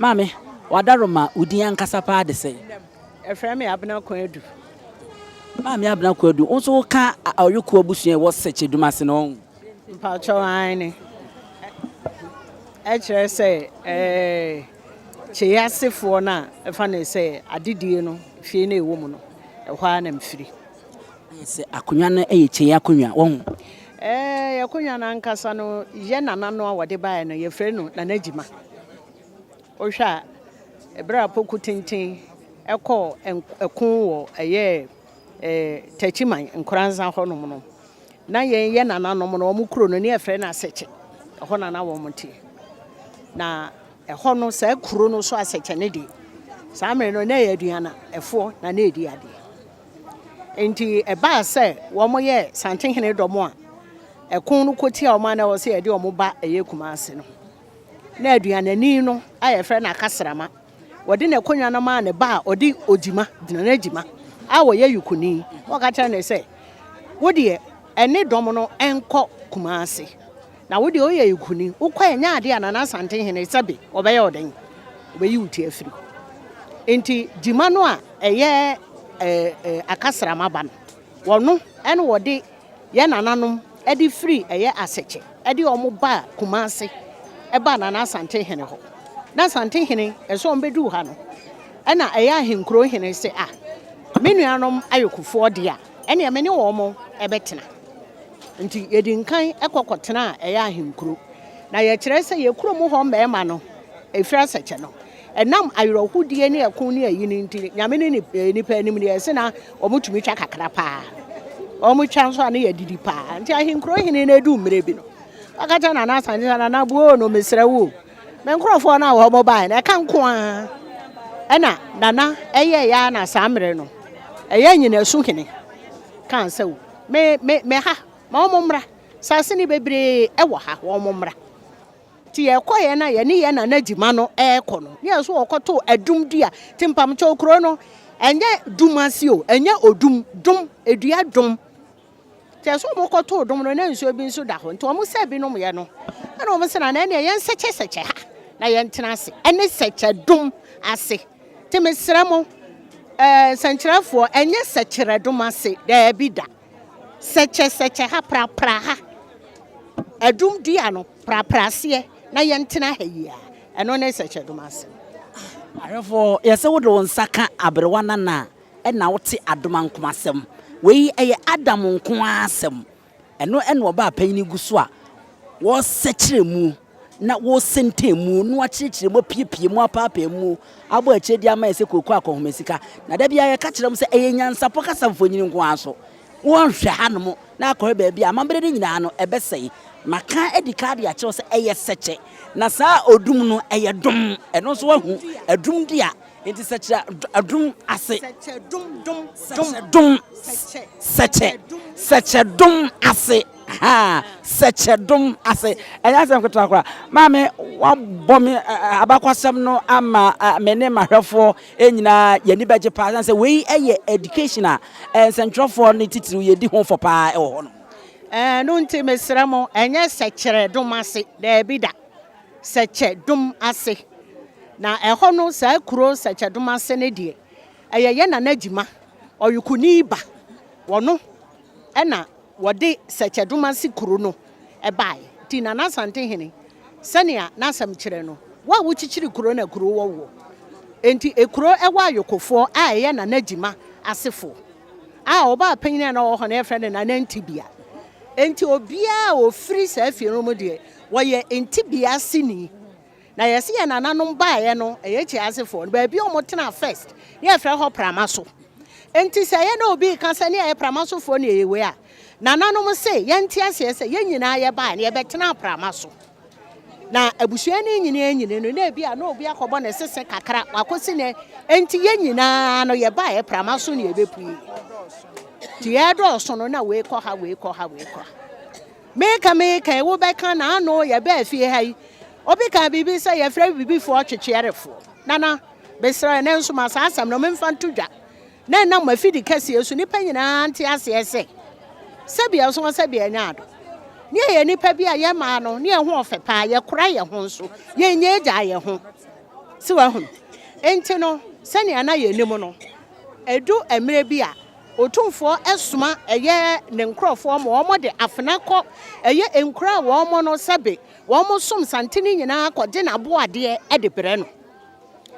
Maame, w'adaroma, wo din ankasa paa de sɛn? Ɛfrɛ me Abena Kwadu. Maame Abena Kwadu, wo nso woka Ɔyoko abusua a ɛwɔ Sɛkyɛ Dumase no ho? Mpakyɛw, aane. Ɛkyerɛ sɛ ɛɛ Kyei asefoɔ no a ɛfa ne sɛ adedie no fie no a ɛwɔ mu no, ɛhɔ ara na mfiri. Ayɛ sɛ akonnwa no yɛ Kyei akonnwa, wahu? Ɛɛ, akonnwa no ankasa no, yɛ nana no a wɔde baeɛ no, yɛfrɛ no Nana Gyima. Wohwɛ a, ɛberɛ a Poku Tenten kɔɔ ɛko wɔ ɛyɛ Takyiman, Nkoranza hɔnom no, na yɛn yɛ nananom no, wɔn kuro no, ne yɛfrɛ no Asɛkyɛ. Ɛhɔ na na wɔn te. Na ɛhɔ no, saa kuro no so Asɛkyɛ no deɛ, saa mmerɛ no, na ɛyɛ aduanafoɔ na na ɛdi adeɛ. Enti ɛbaa sɛ wɔyɛɛ Santehene dɔm a ɛko no kɔtia wɔn a na ɛwɔ sɛ yɛde wɔn ba ɛyɛ Kumase no. Na aduanani no a yɛfrɛ no Akasrama, wɔde n'akonnwa no maa ne ba a ɔde Ogyima, Nana Gyima, a ɔyɛ Yukuni. Wɔka kyerɛ no sɛ, Wo deɛ, ɛne dɔm no nkɔ Kumase. Na wo deɛ woyɛ Yukuni, wokɔ a ɛnyɛ adeɛ a Nana Asantehene sɛbe ɔbɛyɛ wo dɛn? Ɔbɛyi wo ti afiri hɔ. Enti Gyima no a ɛyɛ Akasrama ba no, wɔno ɛna wɔde yɛn nananom de firi ɛyɛ Asɛkyɛ de wɔn baa Kumase baa Nana Asantehene hɔ. Na Asantehene ɛsɛ wɔn bɛduu ha no, ɛna ɛyɛ ahenkuro hene sɛ ah, me nuanom Ayokofoɔ deɛ a, ɛneɛ me ne wɔn bɛtena. Nti yɛdi nkan kɔ kɔtenaa ɛyɛ ahenkuro. Na yɛkyerɛ sɛ yɛ kurom hɔ mmarima no, ɛfiri Asɛkyɛ no, Ɛnam awerɛhodie ne ɛko ne ayi no nti, Nyame ne nnipa anim no, yɛse na wɔtumi twa kakra paa. Wɔtwa nso a ne yɛdidi paa. Nti ahenkuro hene no ɛduu mmerɛ bi no, ɔka kyerɛ Nana Asante sɛ, Nana buo no mesrɛ wo o, me nkurɔfoɔ no a wɔn baeɛ no, ɛka nko ara. Ɛna Nana ɛyɛeɛ ara na saa mmerɛ no, ɛyɛ Nyinasu hene kaa sɛ o, me, me, me ha, ma wɔn mmra. Saase no bebree ɛwɔ ha, wɔn mmra. Nti yɛkɔeɛ no a yɛne yɛn nana Gyima no rekɔ no, ne yɛn nso wɔkɔtoo adum dua. Nti mpamkyɛw kuro no, ɛnyɛ dum ase o, ɛnyɛ odum, dom, edua dom. Nti ɛsɛ wɔn kɔtoo dom no, na nsuo bi nso da hɔ. Nti wɔn sɛ binom yɛ no, ɛna wɔn sɛ nana ɛneɛ yɛn sɛkyɛsɛkyɛ ha na yɛntena ase, ɛne sɛkyɛ dom ase. Nti mesrɛ mo, ɛɛ nsɛnkyerɛfoɔ, ɛnyɛ sɛkyerɛ dom ase, daabi da. Sɛkyɛsɛkyɛ ha, prapra ha. Adum dua no, prapra aseɛ na yɛntena ha yi ara. Ɛno ne sɛkyɛdom asɛm. Ahwɛfoɔ, yɛsɛ wode wo nsa ka aberewa nana a, ɛna wote adomankomasɛm. Wei ɛyɛ Adam nko ara asɛm. Ɛno ɛna ɔbaa panyin gu so a wɔresɛkyerɛ mu na wɔresɛntɛn mu na wɔakyerɛkyerɛ mu apiepie mu apaapaa mu abɔ akyire de ama yɛ sɛ kooko akɔnhoma sika. Na da biara yɛka kyerɛ mo sɛ ɛyɛ nyansapɔ kasa mfonini nko ara so. Wɔnhwɛ hanom na akɔhwɛ baabi a amammerɛ no nyinaa no ɛbɛsɛe. Maka adi kan de akyerɛ wo sɛ ɛyɛ sɛkyɛ, na saa odum no ɛyɛ dom. Ɛno nso woahu, adum dua. Enti sɛkyerɛ adum ase. Sɛkyɛ dom dom Sɛkyɛ dom sɛkyɛ sɛkyɛ dom ase. Ha sɛkyɛ dom ase. Ɛnyɛ asɛm ketewa koraa. Maame wabɔ me abakwasɛm no ama me ne m'ahwɛfoɔ nyinaa yɛn ani bɛgye paa sɛ wei yɛ education a nsɛntwerɛfoɔ ne titiriw yɛdi ho fɔ paa wɔ hɔ nom. Ɛno nti mesrɛ mo, ɛnyɛ sɛkyerɛ dom ase, daabi da. Sɛkyɛ dom ase. Na ɛhɔ no, saa kuro Sɛkyɛ dom ase no deɛ, ɛyɛ yɛn Nana Gyima, Ɔyokoni ba, ɔno na wɔde Sɛkyɛ dom ase kuro no baeɛ. Nti Nana Asantehene, sɛnea n'asɛm kyerɛ no, wo a wokyekyere kuro na kuro wɔ woɔ. Enti ekuro ɛwɔ Ayokofoɔ a ɛyɛ Nana Gyima asefoɔ a ɔbaa panyin a na ɔwɔ hɔ no yɛfrɛ no Nana Ntibia. Enti obiara a ɔfiri saa fie no mu deɛ, wɔyɛ Ntibia aseni. Na yɛse yɛn nananom baeɛ no, ɛyɛ Kyiasefoɔ no, baabi a wɔtenaa first, ne yɛfrɛ hɔ Prama so. Enti sɛ ɛyɛ na obi reka sɛ ne yɛyɛ Pramasofoɔ ne yɛyɛ wei a, nananom se yɛnte aseɛ sɛ yɛn nyinaa yɛbaeɛ no, yɛbɛtenaa Prama so. Na abusua no nyini anyini no, na ebi a na obi akɔbɔ ne sese kakra, wakɔsi ne, enti yɛn nyinaa no yɛbaeɛ Prama so ne yɛbɛpue. Nti yɛdɔɔso no na wei kɔ ha, wei kɔ ha, wei kɔ ha. Meka meka yi, wobɛka na ano yɛbaa fie ha yi, obi kaa biribi sɛ yɛfrɛ bibifoɔ twetweɛrefoɔ. Nana, mesrɛ ɛnɛ nso ma saa asɛm no memfa nto dwa na ɛnam afidi kɛseɛ so nnipa nyinaa nte aseɛ sɛ, sɛbi ɛso sɛbi ɛnyɛ ado. Ne yɛyɛ nnipa bi a yɛn mmaa no ne yɛn ho ɔfɛ paa, yɛkora yɛn ho nso, yɛnyɛ agyaa yɛn ho. So woahunu? Enti no, sɛnea na yɛnim no, ɛdu mmerɛ bi a, Otumfoɔ soma ɛyɛ ne nkorɔfoɔ ma wɔde afena kɔ ɛyɛ nkuro a wɔn no sɛbe wɔn som santene nyinaa kɔgye n'aboadeɛ de brɛ no.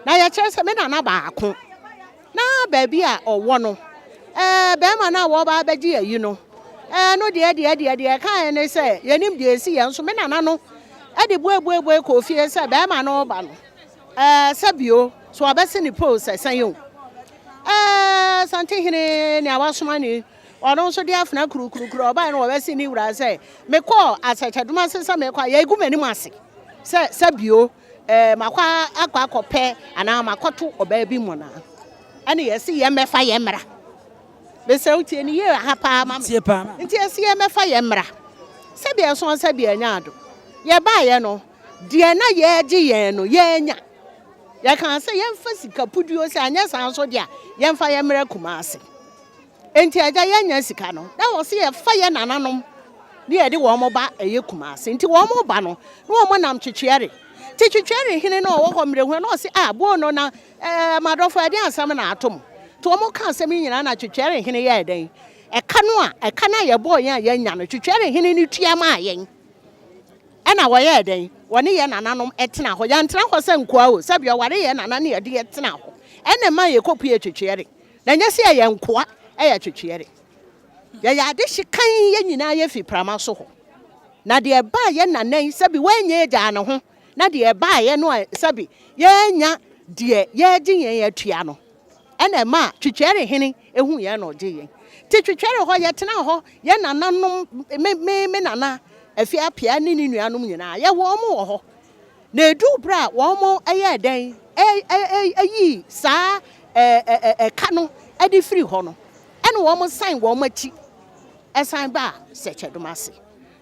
Na yɛkyerɛ sɛ me nana baako na baabi a ɔwɔ no, ɛɛ bɛrima no a wɔreba abɛgye ayi no, ɛɛ no deɛ deɛ deɛ deɛ ɛkaeɛ ne sɛ yɛnim deɛ ɛsi yɛn nso me nana no de buebuebue kɔɔ fie sɛ bɛrima no reba no, ɛɛ sɛ bio so wabɛse ne pole sɛ sɛn o. Ɛɛ Santehene nea wasoma ni, ɔno nso de afena kurukurukuru ɔbaeɛ no wɔbɛse ne wura sɛ mekɔɔ asɛkyɛdoma ase sɛ mekɔ a yɛgu m'anim ase sɛ sɛ bio Ɛɛ, makɔ akɔ akɔpɛ anaa makɔto ɔbaa bi mmonnaa. Ɛne yɛse yɛmmɛfa yɛn mmra. Mesrɛ wo tie no yie ha paa ma me. Tie paa ma me. Nti yɛse yɛmmɛfa yɛn mmra. Sɛdeɛ ɛso sɛdeɛ ɛnyɛ ado. Yɛbaeɛ no, deɛ na yɛregye yɛn no, yɛannya. Yɛkaa sɛ yɛmfa sika puduo sɛ anyɛ saa nso deɛ a, yɛmfa yɛn mmra Kumasi. Enti agya yɛnnya sika no, na wɔse yɛfa yɛn nananom ne yɛde wɔn ba ɛyɛ Kumasi. Nti wɔn ba no, na wɔn nam Twetweɛre. Nti Twetweɛre hene no a ɔwɔ hɔ mmerɛhua no, ɔse ah buo no na eh, m'adɔfo ɛdeɛn asɛm na ato mo? Nti wɔn ka asɛm yi nyinaa na Twetweɛre hene yɛɛ dɛn? Ɛka no a, ɛka no a yɛbɔɔ yɛn a yɛannya no, Twetweɛre hene no tua maa yɛn. Ɛna wɔyɛɛ dɛn? Wɔne yɛn nananom tenaa hɔ. Yɛantena hɔ sɛ nkoa o, sɛdeɛ ɔware yɛn nana ne yɛde yɛn tenaa hɔ. Ɛna ɛmaa yɛkɔpuee Twetweɛre. Na ɛnyɛ sɛ yɛyɛ nkoa, yɛ twetweɛre. Yɛyɛ adehye kann, yɛn nyinaa yɛfi prama so hɔ. Na deɛ ɛbaeɛ nana yi, sɛbi wannya agyaa ne ho, na deɛ ɛbaeɛ no a sɛbi yɛannya deɛ yɛregye yɛn atua no, ɛna ɛmaa twetweɛre hene huu yɛn na ɔgyee yɛn. Nti twetweɛre hɔ, yɛtenaa hɔ, yɛn nananom, me, me, me nana Afie Appiah ne ne nuanom nyinaa, yɛwɔ wɔn wɔ hɔ. Na eduu bere a wɔyɛɛ dɛn yii saa ɛka no de firii hɔ no, ɛna wɔsan wɔn akyi san baa Sɛkyɛdom ase.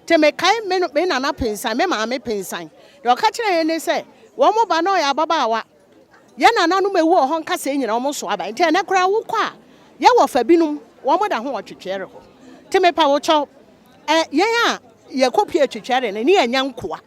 Nti mekae me me nana Pensan, me maame Pensan, deɛ ɔka kyerɛɛ yɛn ne sɛ, wɔn ba no ɔyɛ ababaawa, yɛn nananom awu wɔ hɔ nkasɛɛ nyinaa wɔn so aba. Nti ɛnnɛ koraa wokɔ a, yɛwɔ fa binom, wɔn da ho wɔ Twetwɛre hɔ. Nti mepa wo kyɛw, Ɛ, yɛn a yɛkɔpue twetwɛre no, ne yɛnyɛ nkoa.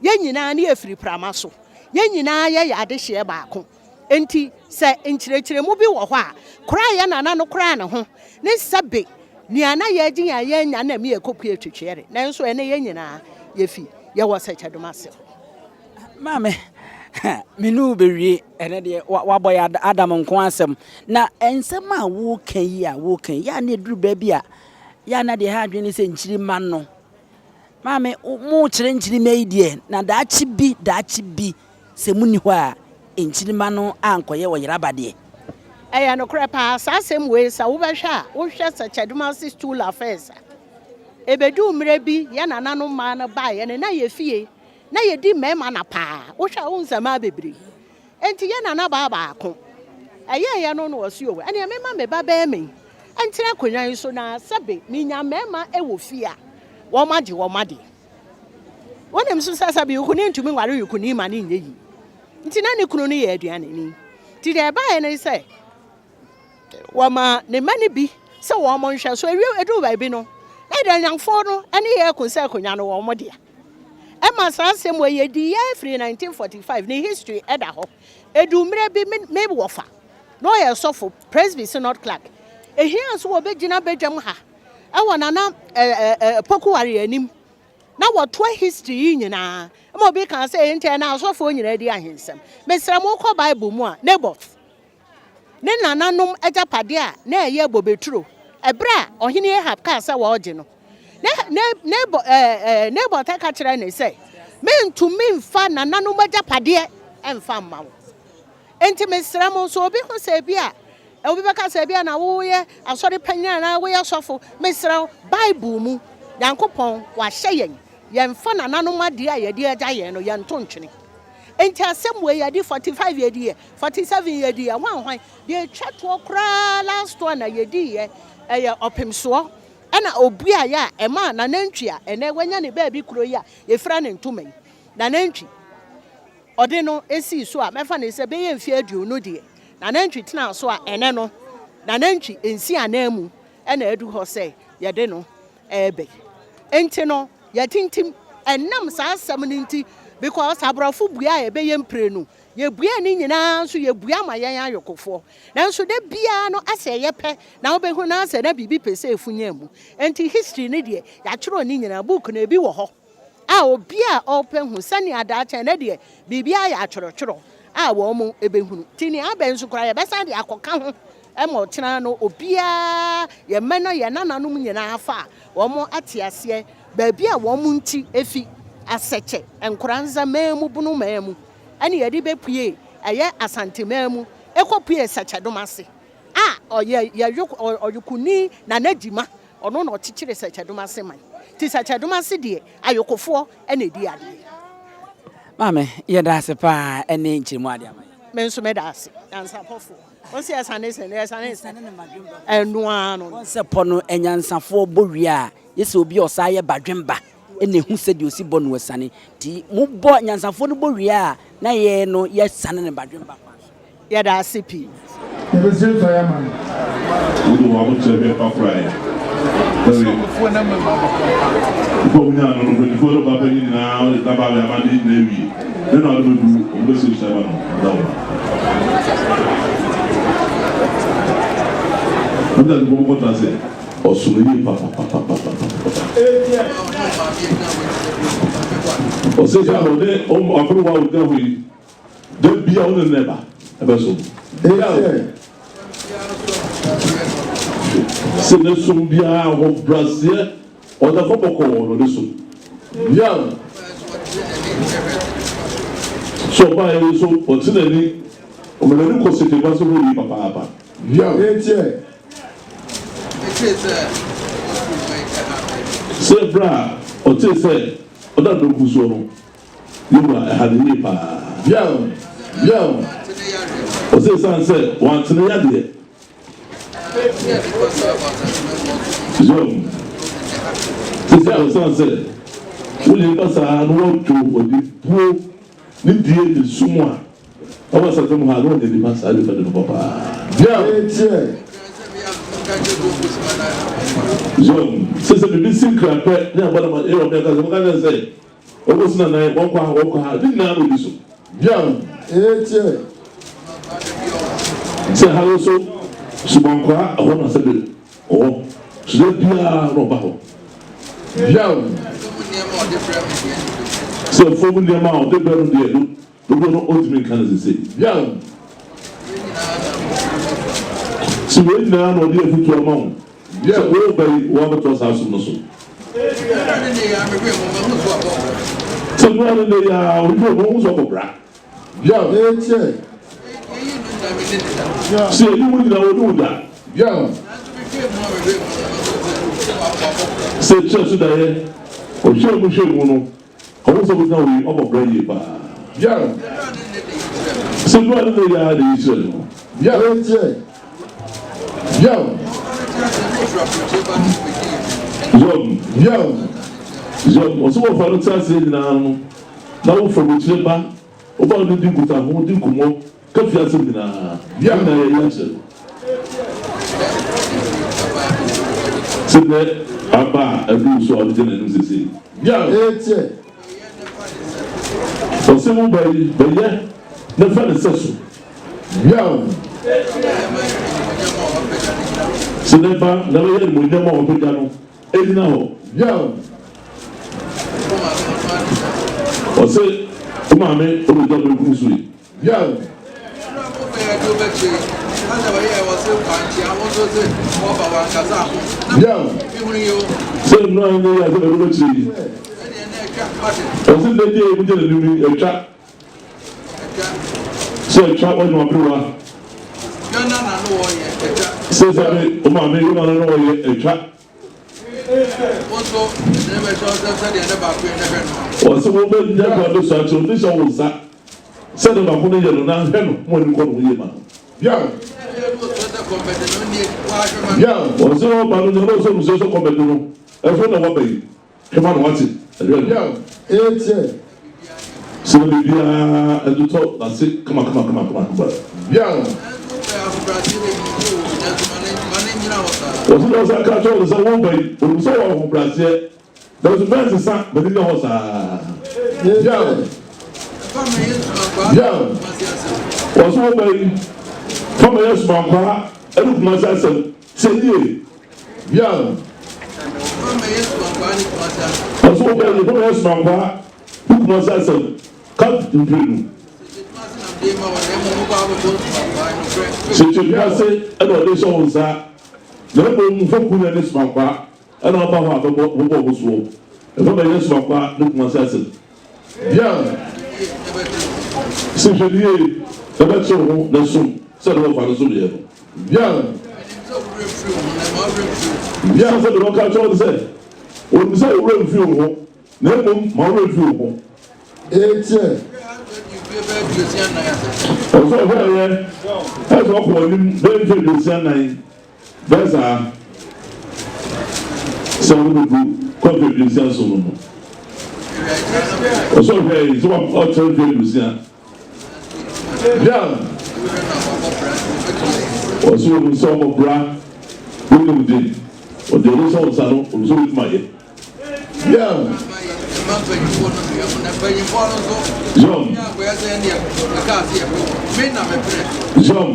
Yɛn nyinaa ne yɛfiri prama so. Yɛn nyinaa yɛyɛ adehyeɛ baako. Enti sɛ nkyerɛkyerɛmu bi wɔ hɔ a, kora a yɛn nana no koraa ne ho ne sɛbe nea na yɛregye yɛn a yɛannya na ɛma yɛkɔpue twetwɛre. Nanso ɛnnɛ yɛn nyinaa yɛfi, yɛwɔ sɛkyɛdom ase hɔ. Maame, me ne wo bɛwie ɛnɛ deɛ wabɔ yɛ Adam nko asɛm. Na nsɛm a woka yi a woka yi, yɛ a na ɛduru baabi a Yɛ a na deɛ ɛha adwene ne sɛ nkyirimma no. Maame, mokyerɛ nkyirimma yi deɛ, na daakye bi, daakye bi, sɛ monni hɔ a, nkyirimma no ankɔyɛ ɔyeraba deɛ. Ɛyɛ nokorɛ paa, saa asɛm wei sɛ wobɛhwɛ a, wohwɛ Sɛkyɛdumase Stool Affairs a, ɛbɛduu mmerɛ bi yɛn nananom mmaa no baeɛ no, na yɛ fie, na yɛdi mmarima na paa, wohwɛ a wohu sɛ mmaa bebree. Enti yɛn nanabaa baako, ɛyɛeɛ no na ɔse o, ɛneɛ memma me ba barima yi ntena akonnwa yi so na sɛbe menya mmarima wɔ fie a, wɔagye wɔn adeɛ. Wonim nso sɛ sɛbe yukuni ntumi nware yukuni ma no nyɛ yie. Nti na ne kunu no yɛ aduaneni. Nti deɛ ɛbaeɛ ne sɛ, wɔmaa ne mma no bi sɛ wɔn nhwɛ so. Ewie eduu baabi no, na aduanyanfoɔ no ne yɛ ko sɛ akonnwa no wɔn dea. Ɛma saa asɛm wɔ yɛdi yɛ firi 1945 ne history ɛda hɔ. Edu mmerɛ bi me me wɔfa na ɔyɛ sɔfo Presby Synod Clerk. Ehia nso wɔbɛgyina badwam ha ɛwɔ Nana ɛɛ ɛɛ Pokuware anim na wɔtoa history yi nyinaa ma obi kaa sɛ enti ɛna asɔfoɔ nyinaa di ahensɛm. Mesrɛ mo wokɔ Bible mu a Naboth ne nananom agyapadeɛ a na ɛyɛ bobeturo ɛberɛ a ɔhene Ahab kaa sɛ wɔregye no, Nabot ka kyerɛɛ no sɛ, Mentumi mfa nananom agyapadeɛ mfa mma wo. Enti mesrɛ mo, sɛ obi ho sɛ ebi a, obi bɛka sɛ ebi a na woyɛ asɔre panyin anaa woyɛ sɔfo, mesrɛ wo, Bible mu, Nyankopɔn wahyɛ yɛn, yɛmfa nananom adeɛ a yɛde agya yɛn no, yɛnto ntwene. Enti asɛm wei yɛde 45 yɛdiiɛ, 47 yɛdiiɛ, hwan hwan, deɛ ɛtwa toɔ koraa last one a yɛdiiɛ ɛyɛ ɔpemsoɔ ɛna ɔbuaeɛ a ɛmaa nanantwi a ɛnɛ wanya ne baabi kuro yi a yɛfira ne ntoma yi, nanantwi ɔde no sii so a mɛfa no sɛ bɛyɛ mfeɛ 20 deɛ nanantwi tenaa so a ɛnɛ no nanantwi nsi ananmu ɛna adu hɔ sɛ yɛde no ɛreba yi. Enti no yɛtintim ɛnam saa asɛm no nti because aborɔfo bua a ɛbɛyɛ mprenu. Yɛbuee ne nyinaa nso yɛbue ama yɛn ayokofoɔ. Nanso da biara no asɛ ɛyɛ pɛ na wobɛhu na asɛ na biribi pɛ sɛ ɛfunya mu. Enti history no deɛ yɛatwerɛ ne nyinaa, book no ebi wɔ hɔ a obi a ɔpɛ hu sɛnea daakye ɛnɛ deɛ biribiara yɛ atwerɛtwerɛ a wɔn bɛhunu. Nti nea aba yi nso koraa yɛbɛsan de akɔka ho ma ɔkyena no obiara, yɛn mma ne yɛn nananom nyinaa afa a wɔn ate aseɛ baabi a wɔn nti fi, Asɛkyɛ, Nkoranza man mu, Bono man mu ɛne yɛde bɛpue ɛyɛ Asante man mu ɛkɔpue Sɛkyɛdom ase a ɔyɛ yɛ ɔyokoni Nana Gyima ɔno na ɔkyekyere Sɛkyɛdom ase man. Nti Sɛkyɛdom ase deɛ ayokofoɔ na ɛdi adeɛ. Maame, yɛda ase paa ɛne nkyerɛmu a wode ama yɛn. Me nso meda ase, Nyansapɔfoɔ. Wo se ɛsane sɛn? Ɛsane sɛn? Ɛno ara no. Wɔn sɛ pɔ no anyansafoɔ bɔ wie a, yɛ sɛ obi a ɔsan yɛ badwemba na ɛhu sɛdeɛ ɔsi bɔ no asiane. Nti mobɔ, anyansafoɔ no bɔ wie a, na yɛn no yɛsane no badwemba kwan so. Yɛda ase pii. Yɛbɛsrɛ mpaeɛ ama no. Wode wɔn ahokyerɛ hwɛ fa koraeɛ. Sɛbe nipa a wonyaa no no, mpanimfoɔ ne ɔbaapanyin nyinaa wɔde tena baa bɛama de nyinaa awie. Ne na ɔde bɛgu wɔn bɛsrɛ nhyira ma no ɔda wo ba. Ɛnna nipa bɛkɔtena ase. Ɔsono yie papapapapapapa. Ɔsɛ sɛ ɔne aberewa a ɔgyina hɔ yi da bia wo ne no ɛba ɛbɛso. Sɛ ne som biara ahobraseɛ ɔda fɔ bɔkɔɔ na ɔde som. Sɛ ɔbaa yi nso ɔte n'ani ɔma n'ani kɔ sɛkyɛba so hɔ yie papaapa. Sɛ berɛ a ɔtee sɛ ɔda dɔnku soɔ no, Yehowa, ɛha no yie paa. Ɔsɛ ɛsiane sɛ wantene yadeɛ. Yam. Sɛ ɛsiane sɛ woyɛ nipa saa na wɔdwo wɔde buo ne die ne sum a ɛwɔ asase mu ha na ɔnyɛ nipa saa nipa de no papa. Yam. Sɛ sɛ biribi si nkra pɛ ne abɔ dama ɛyɛ ɔbɛn kasa mo ka kyerɛ sɛ Wɔkɔ so nanan, wɔkɔ ha, wɔkɔ ha, ne nyinaa na odi so. Biaw, ee teɛ. Sɛ ha no nso, Sumankwaa, ɛhɔ na sɛbe ɔwɔ. So da biara na ɔba hɔ. Biaw. Sɛ fam nneɛma a ɔde brɛ no deɛ, Dodoɔ no ɔntumi nka no sesei. Yaw! Sɛ wei nyinaa na ɔde afutuo ama wo sɛ woreba yi woabɛtoa saa som no so. Sɛ noa ne nnɛ yi ara ɔhwehwɛ mu ɔhu sɛ ɔbɔ bra. Yaw! Sɛ yɛyi wo nyinaa wɔne wo da. Yaw! Sɛ kyerɛ so daeɛ ɔhwɛɛ mu hwɛɛ mu no. Ɔhu sɛ wogyina hɔ yi, ɔbɔ bra yie paa. Biara. Sɛ nua ne ne yɛ ara na eyi kyerɛ no. Biara. Etie. Biara. Yɔm. Biara. Yɔm. Ɔsɛ wɔfa no te aseɛ nyinaa no, na wofa aburokyire ba, woba wo ne di nkutaho, di nkɔmmɔ. Ka fie asɛm nyinaa. Ne nyinaa yɛyi akyerɛ no. Sɛ nɛ aba a aduru so a wode gyina n'anim seesei. Ɔse wo ba yi bɛyɛ na fa ne sɛso. Sɛ nɛ ba na bɛyɛ animuonyam a wapagya no ɛnyina hɔ. Ɔse wo maame wobɛgya benkum so yi. Yaw. Yaw. Sɛ nnura nyɛ yɛ sɛ bɛde bɛkyerɛ yi. Ɔse nnɛ deɛ yɛmu gyina anim yi atwa. Sɛ atwa wɔnyɛ waberewa. Sɛ sɛ me wo maame wo nana na ɔyɛ atwa. Ɔse wo bɛ nya kwan bɛ sua kyerɛ ɔde hyɛ wo nsa sɛ ne baako no yɛ no na hwɛ no mo ani kɔ ne ho yie ma no. Ɔse ɔba no nyɛ ɔsɛ ɔmusua sɛ kɔmɛde no ɛfɛ na waba yi hwɛ ma no wate ɛhwɛ no. Sɛ biribiara ɛtotɔ n'ase kama kama kama kama kama. Ɔse na ɔsan ka kyerɛ no sɛ wo ba yi, onim sɛ ɔwɔ ahobrɛaseɛ, nanso mɛnsesa m'ani nna hɔ saa. Yam. Wɔso wo ba yi fa ma yɛ somankwaa ɛne Kumasi asɛm sɛ yie. Yam. Wɔso wo ba yi fa ma yɛ somankwaa ne Kumasi asɛm ka mprenu. Sɛ Kumasi ɛna ɔde hyɛ wo nsa na mmom fa kunya ne somankwaa ɛna ɔba hɔ a bɛbɔ bɛbɔ ɔmo soɔ ɛfa ma yɛ somankwaa ne Kumasi asɛm. Yam. Sɛ hwɛ no yie na bɛtew ho na som sɛdeɛ wɔfa no som yɛ no. Yam. Yam. Sɛ deɛ ɔka kyerɛ wo sɛ, onim sɛ wo werɛ mfi wo ho, na mmom ma wo werɛ mfi wo ho. Etie. Ɔsɛ ɔhwɛ yɛ ɛsɛ ɔkɔ anim bɛyɛ mfe 54 bɛyɛ saa sɛ ɔno bɛdu kɔ mfe 57 no no. Ɔsɛ ɔhwɛ yɛ sɛ ɔkyerɛ mfe 60. Yam. Ɔsɛ onim sɛ ɔmɔ bra wonim de ɔde ɔno sɛ ɔnsa no ɔno sɛ ɔbɛtumi ayɛ. Yam. Yam. Yam.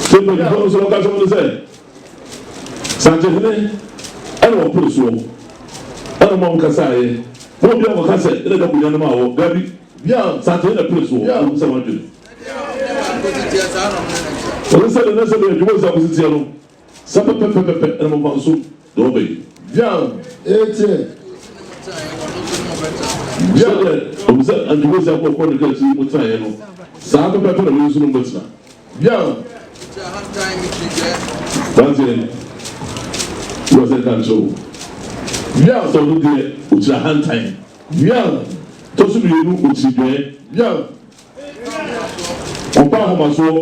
Sɛ mpanyinfoɔ no sɛ ɔka kyerɛ wɔn sɛ Sankyehene ɛna ɔpere soɔ ɛna ɔma wɔn kasaeɛ ma obi akɔka sɛ ɛna ɛda akonnwa no ma wɔ dabi Yam. Sankyehene na pere soɔ Yam. ɔhu sɛ wɔadwene ɔno sɛ de ne sɛ de adwuma sɛ akosi teɛ no sɛ pɛpɛpɛpɛ ɛna mo fa nso deɛ ɔbɛ yi. Yam. Etie. Sɛdeɛ ɔmu sɛ adwuma sɛ akɔ kɔ ne ka akyi mo tenaeɛ no saa pɛpɛpɛ na wɔn nso no bɛtena. Yam. Franseɛ wɔ sɛ nka nkyerɛ wo Yam. sɛ ɔno deɛ ɔkyiri ahantan. Yam. Tɔ so mmienu ɔkyiri dwɛɛ. Yam. Ɔmpɛ ahomasoɔ.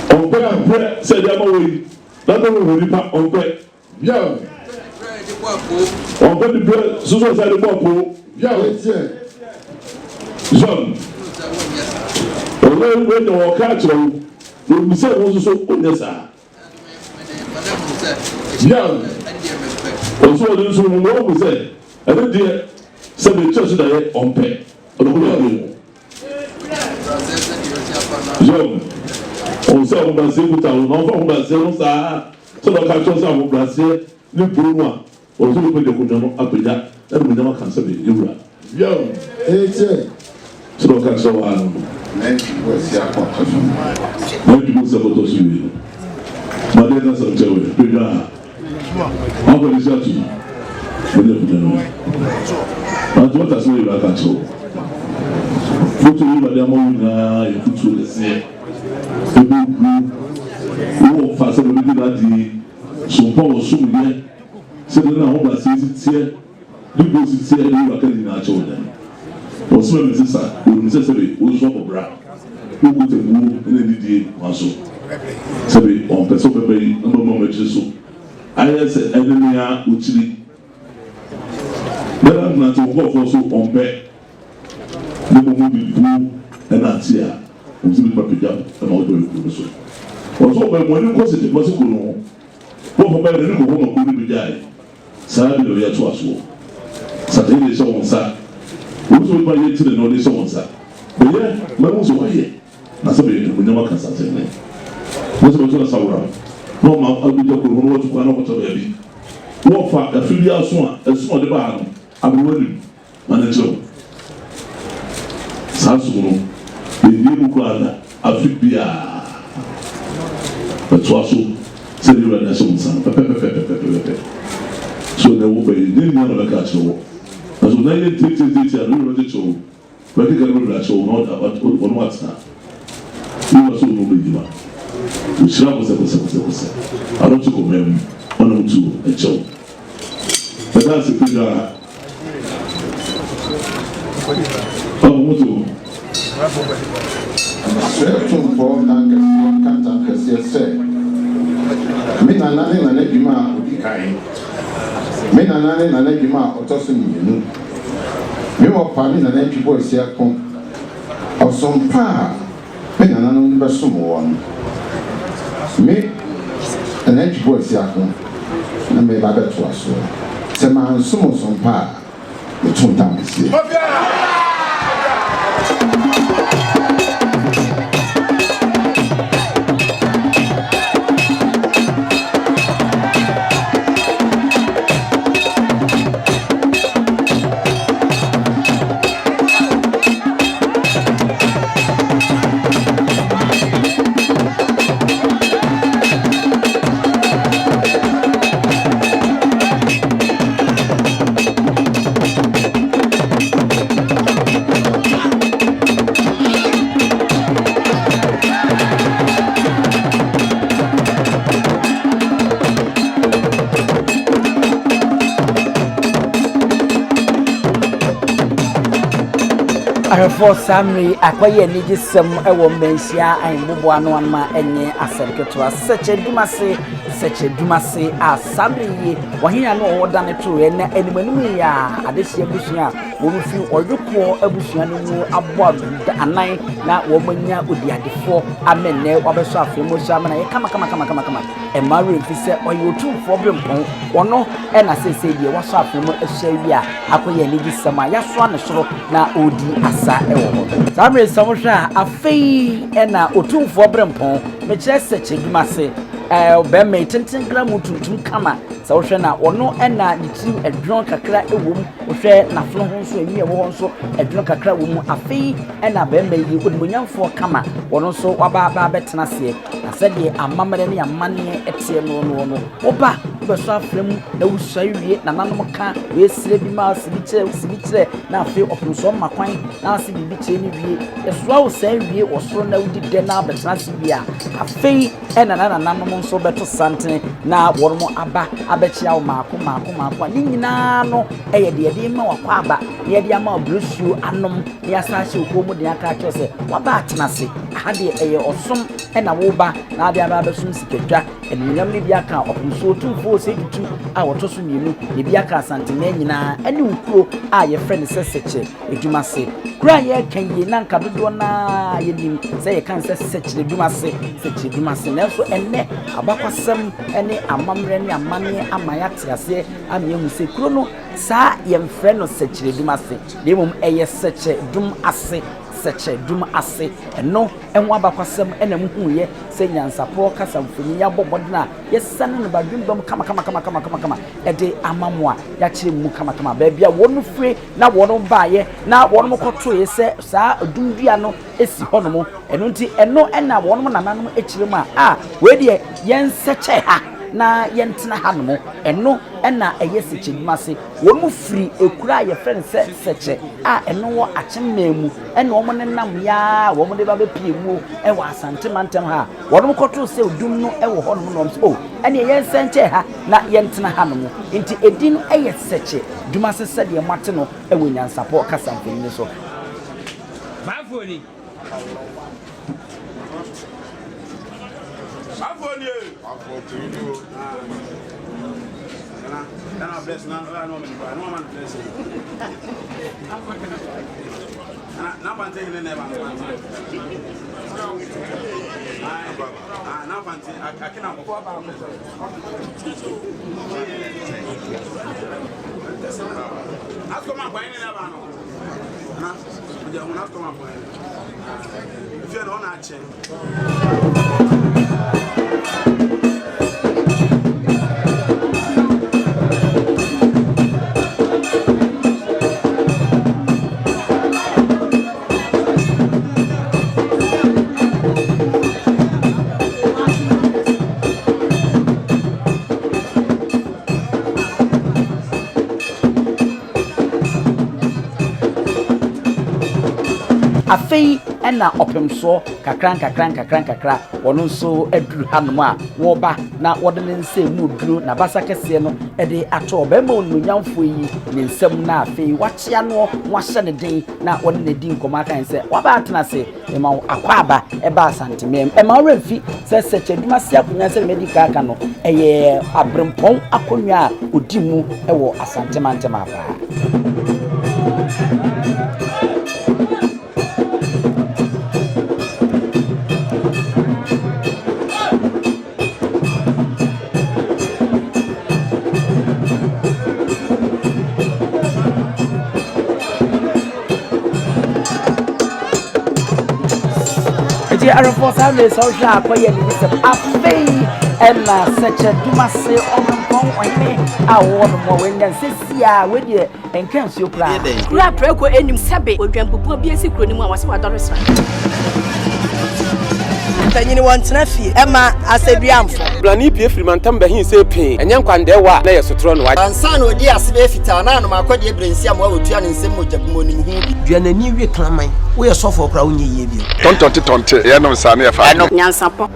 Ɔmpɛ dibrɛ sɛ ɛde ama wɔ yi na bɛ wɔ nipa ɔmpɛ. Yam. Ɔmpɛ dibrɛ soso sɛ ɛde bɔ apo. Yam. Etie. Yam. Ɔno wei na ɔka akyerɛ wo na onim sɛ wo nso so wonyɛ saa. Yam. Ɔso ɔde nso wɔn wɔn mu sɛ ɛne deɛ sɛ bɛkyɛ so daeɛ ɔmpɛ ɔde kɔ baabi mu. Yam. Ɔn sɛ ahobrɛaseɛ kuta wo na ɔfa ahobrɛaseɛ no saa sɛ ɔka kyerɛ sɛ ahobrɛaseɛ ne buro no a ɔno sɛ wopɛgya akonnwa no apagya ɛna mo nyama ka sɛ bɛ yɛwura. Yam. Etie. Sɛ ɔka kyerɛ wo ano no. Nantwi bo asi akɔtɔ so. Nantwi bo sɛ kɔtɔ so wie no. Ma deɛ nka sɛm kyerɛ wo bɛdwa ha. Wakɔ ne si ato mu. Bɛgya akonnwa no. Nanso wata sɛ yɛwura ka kyerɛ wo. Foto yi Awurade ama wo nyinaa yɛ fotuo kɛseɛ. Ɛbɛ gu wowɔ fa sɛ bɛbɛdi n'adeɛ sompa wɔ som yɛ sɛdeɛ na ahobrɛaseɛ si teɛ ne bo si teɛ ne wura ka ne nyinaa kyerɛ wo dɛn. Ɔsoma mi sesa onim sɛ sɛbe wo nso abɔ bra wokuta buo ne anidie kwan so sɛbe ɔmpɛ sɛ ɔbɛba yi na ɔbɛma mo akyiri so ayɛ sɛ ɛne nea ɔkyiri bɛda ntenate wo nkurɔfoɔ so ɔmpɛ ne mmom wode buo nante a wɔn sɛ bɛtumi apagya wo ma wode ɔyɛ kuro no so. Ɔsɛ ɔbɛn mo ani nkɔ sɛ Kumasi kuro no ho wɔfa bɛyɛ n'ani kɔ hɔ ma kuro no bɛgyae saa bi na ɔyɛ to asoɔ sate de hyɛ wɔn nsa wɔn nso bɛtumi ayɛ tiri na ɔde hyɛ wɔn nsa bɛyɛ ma ɛho sɛ wɔayɛ na sɛ bɛyɛ animuonyam aka asase ne wɔn sɛ bɛto asawora na ɔma abɛgya kuro ho na wɔto kwan na wɔkɔtɔ baabi wɔfa afi bi aso a ɛso ɔde baa no aberewa nim ma ne kyerɛw saa som no ɛnnie mu koraa da afe biara bɛtoa so sɛ ne wura de ahyɛ wo nsa no pɛpɛpɛpɛpɛpɛpɛ so na ɛwɔ bɛyɛ ne nua na bɛka akyerɛ wɔ na so na yɛ ntiatiatiatia no wura bɛkyekyɛ wo bɛkeka no bɛbrɛ akyerɛ wo na ɔno atena ne wura so ɔno bɛgyima ɔhyira kɔsɛkɔsɛkɔsɛkɔsɛ adɔkye kɔma mu ɔnam tu ɛkyɛw ɛda ase pɛdwa ɔmo mo to Mesrɛ Tumfoɔ Ntankɛseɛ nka ntankɛseɛ sɛ, me nana ne Nana Dwuma a ɔdi kan, me nana ne Nana Dwuma a ɔtɔ so mmienu, me wɔfa ne Nana Antwi Boasiako, ɔsom pa a me nananom de bɛsom woɔ no, me Nana Antwi Boasiako na mereba abɛtoa soɔ. Sɛ mansom ɔsom pa a, meto ntankɛseɛ. Ahwɛfoɔ saa mmerɛ yi akɔyɛ anigyesɛm wɔ mmanhyia ahemboboa ano ano a ɛnyɛ asɛm ketewa. Sɛkyɛ Dumase, Sɛkyɛ Dumase a saa mmerɛ yi ɔhene a na ɔwɔ dane toeɛ na anim anim yi a adehyeɛ abusua a wɔn firi ɔyokoɔ abusua no mu abɔ anan na wɔn anya odiadefoɔ ama nnɛ wabɛsɔ afei mu so ama no ayɛ kama kama kama kama kama. Mma werɛ mfi sɛ ɔyɛ otumfoɔ berempɔn. Ɔno na seesei deɛ wasɔ afena mu ahyia awie a akɔyɛ anigyesɛm a yɛasoa ne soro na ɔredi asa wɔ hɔ no. Saa mmerɛ yi sɛ wohwɛ a, afei na otumfoɔ berempɔn, mekyerɛ sɛkyɛdwumase, ɔbarima yi tenten gramu tuntum kama, sɛ wohwɛ no a, ɔno na ne tirim ɛdwono kakra wɔ mu, wohwɛ n'afono ho nso, enwi a ɛwɔ hɔ nso ɛdwono kakra wɔ mu. Afei na barima yi, onimuonyamfoɔ kama, ɔno nso waba aba abɛtena aseɛ. Na sɛdeɛ amammerɛ ne amanneɛ teɛ no noɔ no, woba, wobɛsɔ afra mu na wosuae wie, nananom ka, wei srɛ bi ma wo, si bi kyerɛ, wosi bi kyerɛ, na afei ɔpemsoɔ ma kwan na ase biribi kyerɛ no wie. Yɛsoa wo saa wie wɔ soro na wodi dɛ na abɛtena ase wie a, afei na na nananom nso bɛto santene na wɔnom aba abɛkyea wo maako maako maako a ne nyinaa no yɛ deɛ yɛde rema wo akwaaba na yɛde ama wo berɛsuo anom na yɛasan ahyɛ wo kɔn mu den aka akyerɛ wo sɛ woaba atena ase. Aha deɛ ɛyɛ ɔsom na woreba na ade aba abɛsom sikadwa, animuonyam no bi aka Ɔpomsuo Otumfoɔ Osei Tutu a ɔtɔ so mmienu, na ebi aka Asanteman nyinaa ne wo kuro a yɛfrɛ no sɛ Sɛkyɛ Edumase. Kuro a yɛreka yi na anka dodoɔ no ara yɛnim sɛ yɛka no sɛ Sɛkyerɛ Dumase, Sɛkyerɛ Dumase, nanso ɛnnɛ abakwasɛm ne amammerɛ ne amanneɛ ama yɛate aseɛ ama yɛahu sɛ kuro no saa yɛmfrɛ no Sɛkyerɛ Dumase na mmom ɛyɛ Sɛkyɛ Dum Ase. Sɛkyɛ dwom ase. Ɛno ho abakwasɛm na muhuiɛ sɛ nyansapoɔ kasa mfoni yi abɔ mmɔden a yɛsane no badwemba mu kamakamakamakama de ama mo a yɛakyerɛ mu kamakama baabi a wɔn fire na wɔn baeɛ na wɔn kɔtoeɛ sɛ saa dum dua no si hɔnom. Ɛno nti ɛno na wɔn nananom kyerɛ mu a, a wei deɛ yɛnsɛkyɛ ha na yɛntena hanom. Ɛno na ɛyɛ sɛkyɛ dwom ase. Wɔn firi ekuro a yɛfrɛ no sɛ Sɛkyɛ a ɛno wɔ Akyem man mu ɛna wɔn nenam yɛ ara wɔn de ba bɛpie muo wɔ Asante mantam ha a wɔn kɔtoo sɛ odum no wɔ hɔ nom na wɔn sɛ o ɛneɛ yɛn nsɛnkyɛ ha na yɛntena ha nom nti edin no yɛ Sɛkyɛ Dumase sɛdeɛ moate no wɔ Nyansapɔ kasa mfonini so. Baafoɔ ni. Baafoɔ ni ee. Baafoɔ tiri ni o. Nana, nana bless na na na ɔmɛ nipa na ɔma no bless. Nana, na pante hene na ɛba no pante. Ah, na pante akina mo. Asoma kwan ne na ɛba no. Na, ɔgya ho na asoma kwan. Efie na ɔna akyɛ. Afei na ɔpemsoɔ kakra nkakra nkakra nkakra wɔn nso aduru hanom a wɔreba na wɔde ne nsa emu duro n'abasa kɛseɛ no de ato ɔbarima onimuonyamfoɔ yi ne nsam na afei wakyea noɔ na wahyɛ ne den na wɔne no adi nkɔmmɔ aka sɛ waba atena ase Mema wo akwaaba ba Asanteman mu. Ɛmma wo werɛ mfi sɛ Sɛkyɛ-Dumase akonnwa sɛdeɛ madi kan aka no, ɛyɛ aberempɔn akonnwa a ɔdi mu wɔ Asante mantam ha paa. Nti arefo saa mmere sɛ wohwɛ a akɔyɛ ne nisɛm afei ɛna sɛkyɛ dumase ɔmempɔn ɔhene a wɔwɔ no mmoa wɔanya nsɛsi a wɔdeɛ Ɛnka nsuo koraa. Kuro a prako nnim sɛbe odwanbubuo bi asi kuro no mu a wɔse wadɔre sra. Mpanyini wɔntena fie ɛma asɛduamfo. Brane pue firi mantam bɛhe sɛ pee, ɛnyɛ nkwandɛɛwa a na ɛyɛ sotorɔ no. Ansa na ɔdii ase bɛyɛ fitaa na anom akɔdeɛ berɛ nsi amoa wɔtua ne nsam mogya bi mu ɔnim ho bi. Dua n'ani we kraman. Woyɛ sɔfoɔ koraa wonyɛ yie bio. Tɔntɔnte tɔnte, yɛnom saa na yɛfa adwene. Nyansapɔ.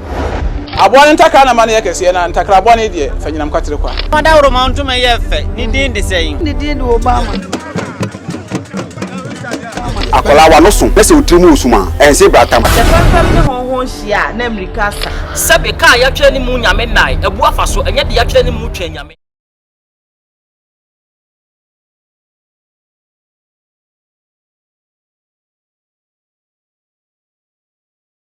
Aboa no ntakra na ma no yɛ kɛseɛ, na ntakra bɔne deɛ, fa nyinam kwatere kwa. Ɔdawuroma ntoma yɛ fɛ. Ne din de sɛn? Ne din de Obama. Akwadaa w'ano so na sɛ wo tiri mu wɔ sum a, ɛnse bratam. Sɛ fɛmfɛm ne hɔnhɔn hyia a, na mmirika asa. Sɛbe, ka a yɛatwerɛ ne mu Nyame nnae, abu afa so, ɛnyɛ deɛ yɛatwerɛ ne mu Twɛn Nyame.